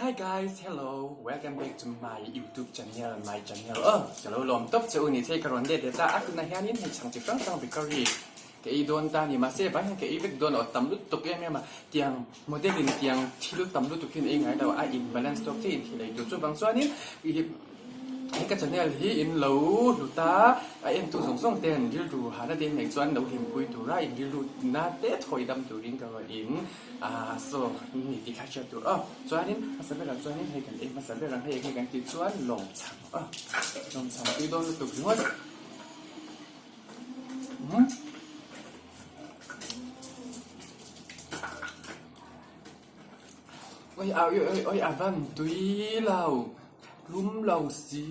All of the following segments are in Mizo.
Hi guys, hello, welcome back to my YouTube channel, my channel. Oh, ka lo lawm tawp che u ni thei ka rawn let leh ta a, tunah hianin hei chhang chi hrang hrang bakery ka ei dawn ta a ni, mahse vai hian ka ei vek dawn aw tam lutuk em em a, tiang model in tiang thil tam lutuk hian ei ngai lo a, in balance tawk chiah in thil ei tur chuvang chuanin ih He ka channel hi in lo hlut a, a entu zawng zawng ten rilru hana te nei chuan lo hlimpui tura in rilru na te thawi dam turin ka rawn in ah saw ni tih kha hriat tur aw. Chuanin hmasa berah chuanin hei kan ei hmasa ber ang hei eng nge kan tih chuan lawng chhang aw, lawng chhang tui dawn lutuk ringawt. Umm. Oi a oi oi oi a van tui lo lum lo si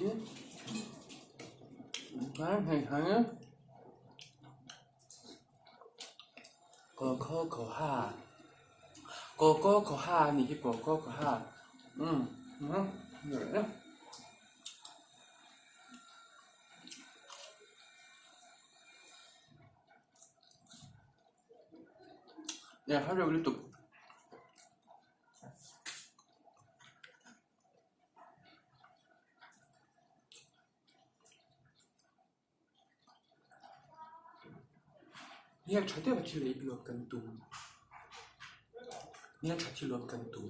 kaw khaw khaw ha kaw kaw khaw ha a nih hi kaw khaw khaw ha umm Nge har reuh lutuk. Hmel tha deuh a thil ei luam kan tum. Hmel tha thil luam kan tum.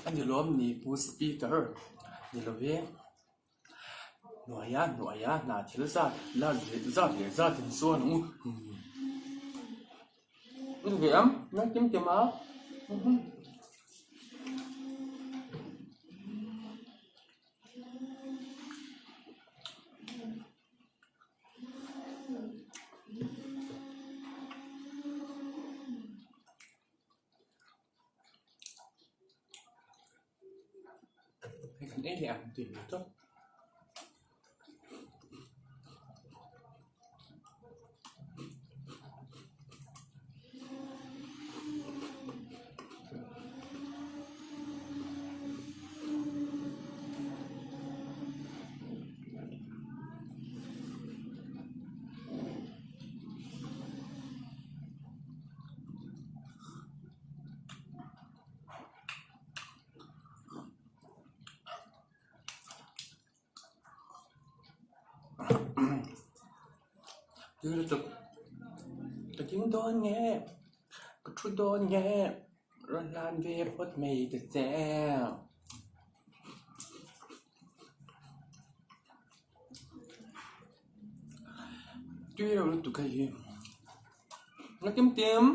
A ni lawm ni Pu Speaker ni lo e. Hnuaia hnuaia hna thil zat la zat leh zat in chuan ang u. Ni ve ang na kim kim a. Hei kan ei leh ang tih mai tawp. Tui lutuk ka ding dawn nge ka thu dawn nge rawn hlan ve phawt mai ta che. Tui reuh lutuk hei hi na kim tim.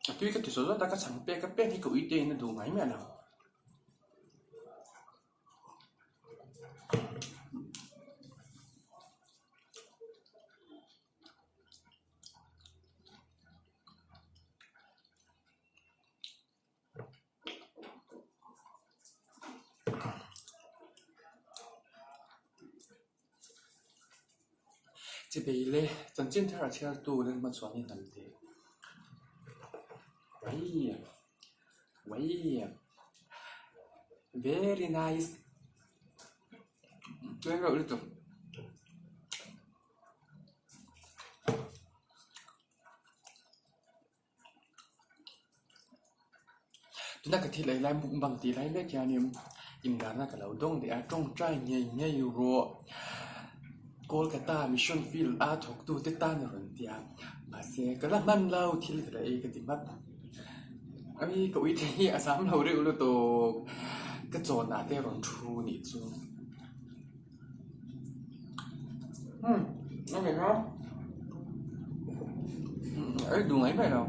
A tui ka ti zawt zawt a ka chhang pek a pek hi ka ui te in a duh ngai miah lo. Chibei le chanchin thar a chhiartu nen hmachhuan hi hnam teh. Wai wai very nice tui reuh lutuk. Tuna ka thil ei lai mukbang tih lai mek hianin indarna ka lo dawng leh a tawngtai ngei ngei rawh Kolkata mission field a thawk tu te tan a rawn ti a mahse ka la hman lo thil ka la ei ka ti hmat ai ka ui thei hi a zam lo reuh lutuk ka chawnah te a rawn thu nih chu umm a ni a ei duh mai mai lo.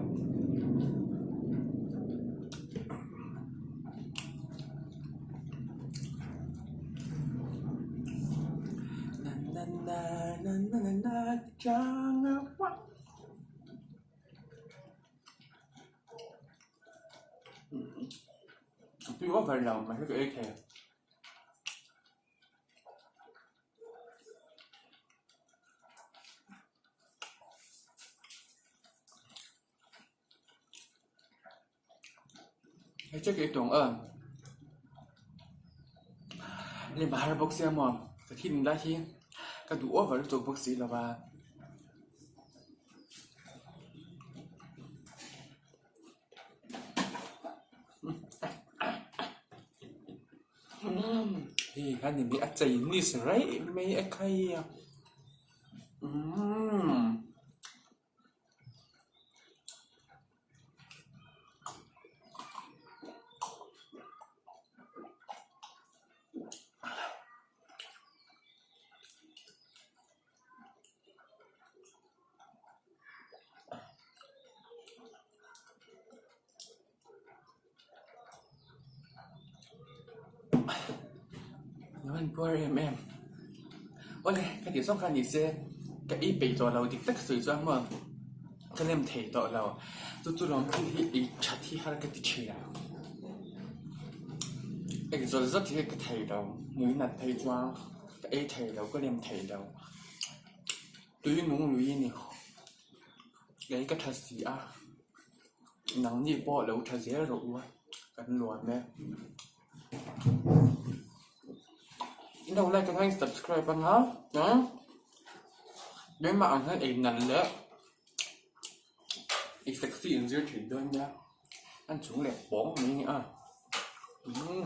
Tui over lo mahse ka ei thei. Hei check ei tawng a lem a har bawk sia maw ka thin lai hi ka duh over lutuk bawk si lo va. Hei hian ni a Chinese raih mai a khai a umm. Nuan puar em em. Awle, ka tih zawng kha ni se, ka ei peih tawh lo dik tak sawi chuan maw ka lem thei tawh lo. Chu chu lawm thil hi ei that hi har ka ti thin a. Eng zawt zawt hi ka thei lo, nui nat phei chuan ka ei thei lo, ka lem thei lo. Tui nung lui a ni. Kei ka tha si a. Nangni pawh lo tha zel rawh u a, kan luam e. In lo like anga in subscribe anga chuan keimah ang hian ei nalh leh ei sexy in zir thin dawn nia, an chung leh pawng mai a ni a. Umm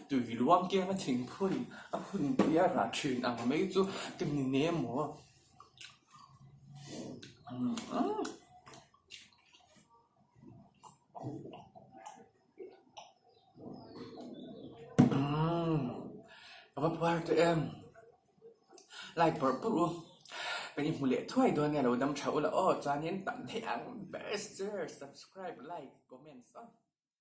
tui luang kianga thingphun a hun pui a rah thin ang mai chu ka ni nem maw. A va puar teh em like bawrh bawrh u kan inhmu leh thuai dawn nia lo dam tha ula aw chuanin tam theih ang ber share subscribe like comment aw.